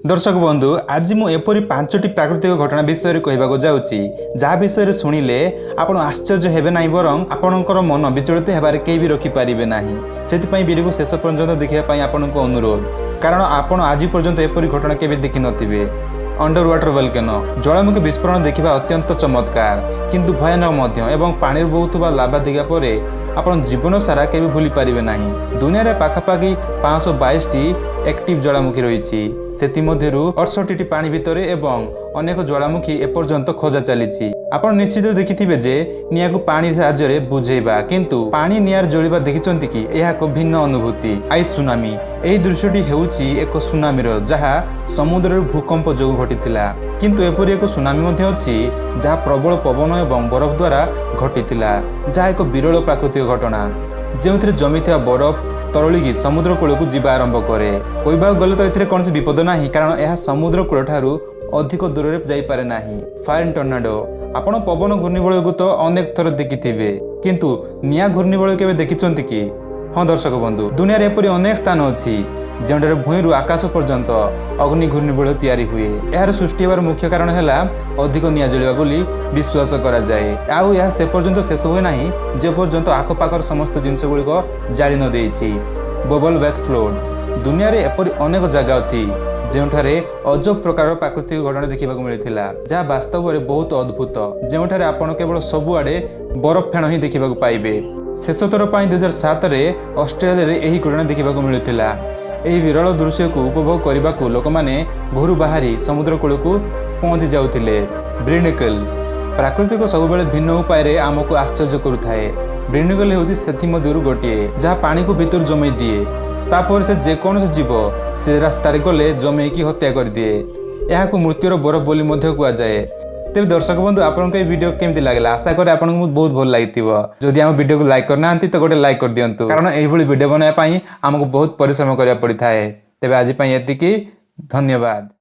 ଦର୍ଶକ ବନ୍ଧୁ, ଆଜି ମୁଁ ଏପରି ପାଞ୍ଚଟି ପ୍ରାକୃତିକ ଘଟଣା ବିଷୟରେ କହିବାକୁ ଯାଉଛି, ଯାହା ବିଷୟରେ ଶୁଣିଲେ ଆପଣ ଆଶ୍ଚର୍ଯ୍ୟ ହେବେ ନାହିଁ, ବରଂ ଆପଣଙ୍କର ମନ ବିଚଳିତ ହେବାରେ କେହି ବି ରୋକିପାରିବେ ନାହିଁ। ସେଥିପାଇଁ ଭିଡ଼ିଓକୁ ଶେଷ ପର୍ଯ୍ୟନ୍ତ ଦେଖିବା ପାଇଁ ଆପଣଙ୍କୁ ଅନୁରୋଧ, କାରଣ ଆପଣ ଆଜି ପର୍ଯ୍ୟନ୍ତ ଏପରି ଘଟଣା କେବେ ଦେଖିନଥିବେ। ଅଣ୍ଡର ୱାଟର ଭଲକେନୋ, ଜ୍ୱାଳାମୁଖୀ ବିସ୍ଫୋରଣ ଦେଖିବା ଅତ୍ୟନ୍ତ ଚମତ୍କାର, କିନ୍ତୁ ଭୟାନକ ମଧ୍ୟ ଏବଂ ପାଣିରେ ବହୁଥିବା ଲାଭା ଦେଖିବା ପରେ ଆପଣ ଜୀବନ ସାରା କେବେ ଭୁଲି ପାରିବେ ନାହିଁ। ଦୁନିଆରେ ପାଖାପାଖି 522ଟି ଆକ୍ଟିଭ ଜ୍ୱାଳାମୁଖୀ ରହିଛି। ସେଥିମଧ୍ୟରୁ 68ଟି ପାଣି ଭିତରେ ଏବଂ ଅନେକ ଜ୍ୱାଳାମୁଖୀ ଏପର୍ଯ୍ୟନ୍ତ ଖୋଜା ଚାଲିଛି। ଆପଣ ନିଶ୍ଚିତ ଦେଖିଥିବେ ଯେ ନିଆଁକୁ ପାଣି ସାହାଯ୍ୟରେ ବୁଝେଇବା, କିନ୍ତୁ ପାଣି ନିଆଁରେ ଜଳିବା ଦେଖିଛନ୍ତି କି? ଏହା ଏକ ଭିନ୍ନ ଅନୁଭୂତି। ଆଇସ୍ ସୁନାମି, ଏହି ଦୃଶ୍ୟଟି ହେଉଛି ଏକ ସୁନାମିର, ଯାହା ସମୁଦ୍ରରେ ଭୂକମ୍ପ ଯୋଗୁଁ ଘଟିଥିଲା। କିନ୍ତୁ ଏପରି ଏକ ସୁନାମି ମଧ୍ୟ ଅଛି, ଯାହା ପ୍ରବଳ ପବନ ଏବଂ ବରଫ ଦ୍ୱାରା ଘଟିଥିଲା, ଯାହା ଏକ ବିରଳ ପ୍ରାକୃତିକ ଘଟଣା, ଯେଉଁଥିରେ ଜମିଥିବା ବରଫ ତରଳିକି ସମୁଦ୍ର କୂଳକୁ ଯିବା ଆରମ୍ଭ କରେ। କହିବାକୁ ଗଲେ ତ ଏଥିରେ କୌଣସି ବିପଦ ନାହିଁ, କାରଣ ଏହା ସମୁଦ୍ର କୂଳଠାରୁ ଅଧିକ ଦୂରରେ ଯାଇପାରେ ନାହିଁ। ଫାୟାର ଟର୍ନାଡୋ, ଆପଣ ପବନ ଘୂର୍ଣ୍ଣିବଳୟକୁ ତ ଅନେକ ଥର ଦେଖିଥିବେ, କିନ୍ତୁ ନିଆଁ ଘୂର୍ଣ୍ଣିବଳୟ କେବେ ଦେଖିଛନ୍ତି କି? ହଁ ଦର୍ଶକ ବନ୍ଧୁ, ଦୁନିଆରେ ଏପରି ଅନେକ ସ୍ଥାନ ଅଛି, ଯେଉଁଠାରେ ଭୂଇଁରୁ ଆକାଶ ପର୍ଯ୍ୟନ୍ତ ଅଗ୍ନି ଘୂର୍ଣ୍ଣିବଳୟ ତିଆରି ହୁଏ। ଏହାର ସୃଷ୍ଟି ହେବାର ମୁଖ୍ୟ କାରଣ ହେଲା ଅଧିକ ନିଆଁ ଜଳିବା ବୋଲି ବିଶ୍ୱାସ କରାଯାଏ। ଆଉ ଏହା ସେ ପର୍ଯ୍ୟନ୍ତ ଶେଷ ହୁଏ ନାହିଁ, ଯେପର୍ଯ୍ୟନ୍ତ ଆଖପାଖର ସମସ୍ତ ଜିନିଷ ଗୁଡ଼ିକ ଜାଳି ନ ଦେଇଛି। ବବଲ ବେଥ୍ ଫ୍ଲୋଡ୍, ଦୁନିଆରେ ଏପରି ଅନେକ ଜାଗା ଅଛି, ଯେଉଁଠାରେ ଅଜବ ପ୍ରକାରର ପ୍ରାକୃତିକ ଘଟଣା ଦେଖିବାକୁ ମିଳିଥିଲା, ଯାହା ବାସ୍ତବରେ ବହୁତ ଅଦ୍ଭୁତ, ଯେଉଁଠାରେ ଆପଣ କେବଳ ସବୁଆଡ଼େ ବରଫ ଫେଣ ହିଁ ଦେଖିବାକୁ ପାଇବେ। ଶେଷଥର ପାଇଁ 2007ରେ ଅଷ୍ଟ୍ରେଲିଆରେ ଏହି ଘଟଣା ଦେଖିବାକୁ ମିଳିଥିଲା। ଏହି ବିରଳ ଦୃଶ୍ୟକୁ ଉପଭୋଗ କରିବାକୁ ଲୋକମାନେ ଘରୁ ବାହାରି ସମୁଦ୍ର କୂଳକୁ ପହଞ୍ଚି ଯାଉଥିଲେ। ବ୍ରିନିକଲ, ପ୍ରାକୃତିକ ସବୁବେଳେ ଭିନ୍ନ ଉପାୟରେ ଆମକୁ ଆଶ୍ଚର୍ଯ୍ୟ କରୁଥାଏ। ବ୍ରିନିକଲ ହେଉଛି ସେଥିମଧ୍ୟରୁ ଗୋଟିଏ, ଯାହା ପାଣିକୁ ଭିତରୁ ଜମେଇ ଦିଏ। ତାପରେ ସେ ଯେକୌଣସି ଜୀବ ସେ ରାସ୍ତାରେ ଗଲେ ଜମେଇକି ହତ୍ୟା କରିଦିଏ। ଏହାକୁ ମୃତ୍ୟୁର ବରଫ ବୋଲି ମଧ୍ୟ କୁହାଯାଏ। ତେବେ ଦର୍ଶକ ବନ୍ଧୁ, ଆପଣଙ୍କୁ ଏହି ଭିଡ଼ିଓ କେମିତି ଲାଗିଲା? ଆଶା କରେ ଆପଣଙ୍କୁ ବହୁତ ଭଲ ଲାଗିଥିବ। ଯଦି ଆମ ଭିଡ଼ିଓକୁ ଲାଇକ୍ କରିନାହାନ୍ତି ତ ଗୋଟେ ଲାଇକ୍ କରିଦିଅନ୍ତୁ, କାରଣ ଏଇଭଳି ଭିଡ଼ିଓ ବନାଇବା ପାଇଁ ଆମକୁ ବହୁତ ପରିଶ୍ରମ କରିବାକୁ ପଡ଼ିଥାଏ। ତେବେ ଆଜି ପାଇଁ ଏତିକି, ଧନ୍ୟବାଦ।